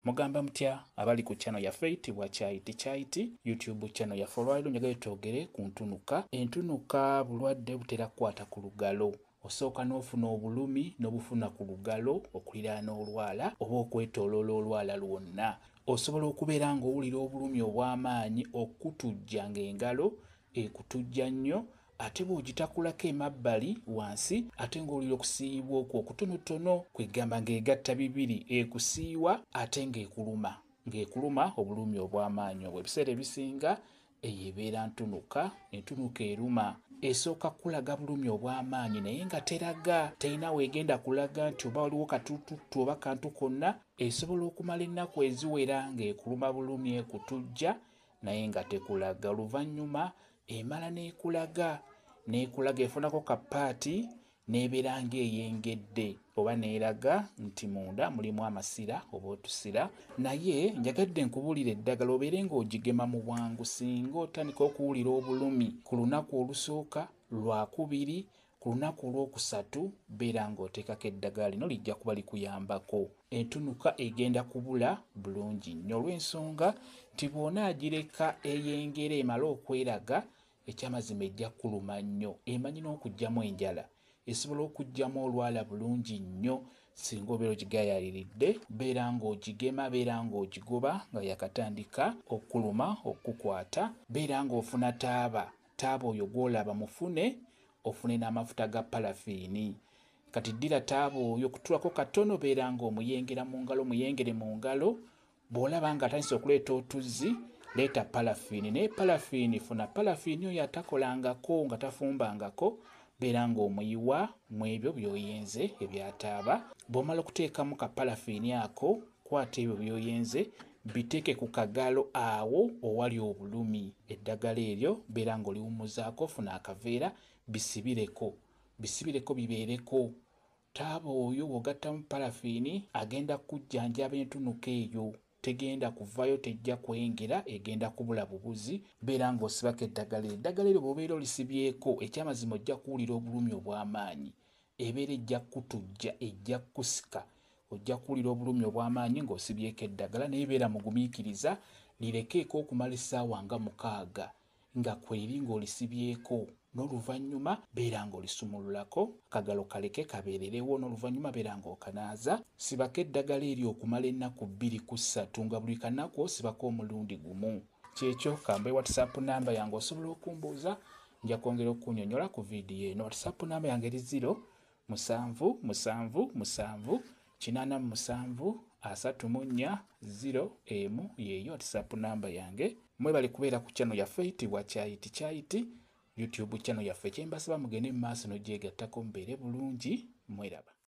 Mugamba mutya abali ku channel yaffe eyitibwa Kyayiti Kyayiti YouTube channel yaffe. Olwaleero njagala twogere ku ntunuka. Entunuka bulwadde butera kukwata ku lugalo. Osooka n'ofuna obulumi n'obufuna ku lugalo okuliraana olwala oba okwetooloola olwala lwonna. Osobola okubeera ng'owulira obulumi obw'amaanyi okukutujja ng'engalo ekutujja nnyo, ate bw'ogitakulako emabbali wansi ate ng'owulira okusiiyibwa okwo okutonotono, kwegamba ng'egatta bibiri, ekusiiwa ate ng'ekuluma, ng'ekuluma obulumi obw'amaanyi obwo. Ebiseera ebisinga eyo ebeera ntunuka. Entunuka eruma, esooka kulaga bulumi obw'amaanyi naye nga teraga, terina weegenda kulaga nti oba waliwo katututtu oba kantu konna. Esobola okumala ennaku eziwera ng'ekuluma bulumi, ekutujja naye nga tekulaga. Oluvannyuma emala n'ekulaga, n'ekulaga efunako kapaati n'ebeera ng'eyengedde oba n'eraga nti munda mulimu amasira oba otusira. Naye njagadde nkubuulira eddagala obeere ng'ogigema mu bwangu. Singa otandika okuwulira obulumi ku lunaku olusooka, lwakubiri, ku lunaku olwokusatu, beera ng'oteekako eddagala lino, lijja kuba likuyambako. Entunuka egenda kubula bulungi nnyo, olw'ensonga nti bw'onaagireka eyengera emale okweraga, ekyamazima ejja kuluma nnyo. Emanyi n'okuggyamu enjala, esobola okuggyamu olwala bulungi nnyo singa obeera ogigayaaliridde. Beera ng'ogigema, beera ng'ogigoba nga yakatandika okuluma okukukwata. Beera ng'ofuna taaba, taaba oyo gw'olaba mufune, ofune n'amafuta ga palafiini. Kati ddira taaba oyo kutulako katono, beera ng'omuyengera mu ngalo, muyengere mu ngalo. Bw'olaba nga atandise okuleeta otuzzi, leeta palafiini. Naye palafiini, funa palafiini oyo atakolangako, nga tafumbangako, beera ng'omuyiwa mu ebyo by'oyenze ebyataaba. Bw'omala okuteekamu ka palafiini ako, kwata ebyo by'oyenze biteeke ku kagalo awo owali obulumi. Eddagala eryo beera ng'oliwummuzaako, funa akaveera bisibireko, bisibireko bibeereko. Taaba oyo bw'ogattamu palafiini agenda kujjanjaba entunuka eyo, tegenda kuvayo, tejja kwengera, egenda kubula bubuzi. Beera ng'osibako eddagala eryo. Eddagala eryo bw'obeera olisibyeko, ekyamazima ojja kuwulira obulumi obw'amaanyi, ebeera ejja kukutujja, ejja kukusika, ojja kuwulira obulumi obw'amaanyi ng'osibyeko eddagala. Naye beera mugumiikiriza, lirekeeko okumala essaawa nga 6 nga kweri ng'olisibyeko, n'oluvannyuma beera ng'olisumululako, akagalo kaleke kabeererewo, n'oluvannyuma beera ng'okanaaza. Sibako eddagala eryo okumala ennaku 2 ku 3, nga buli kanaku osibako omulundi gumu. Kyekyo, kambe WhatsApp namba yange osobola okumbuuza, nja kwongera okukunyonnyola ku vidiyo eno. WhatsApp namba yange eri 0 7 7 7 87 34 0 1, yeeyo WhatsApp namba yange. Mwebale kubeera ku channel yaffe eyitibwa Kyayiti Kyayiti YouTube channel yaffe. Kyembasaba mugende mu maaso n'ogyegattako, mubeere bulungi, mweraba.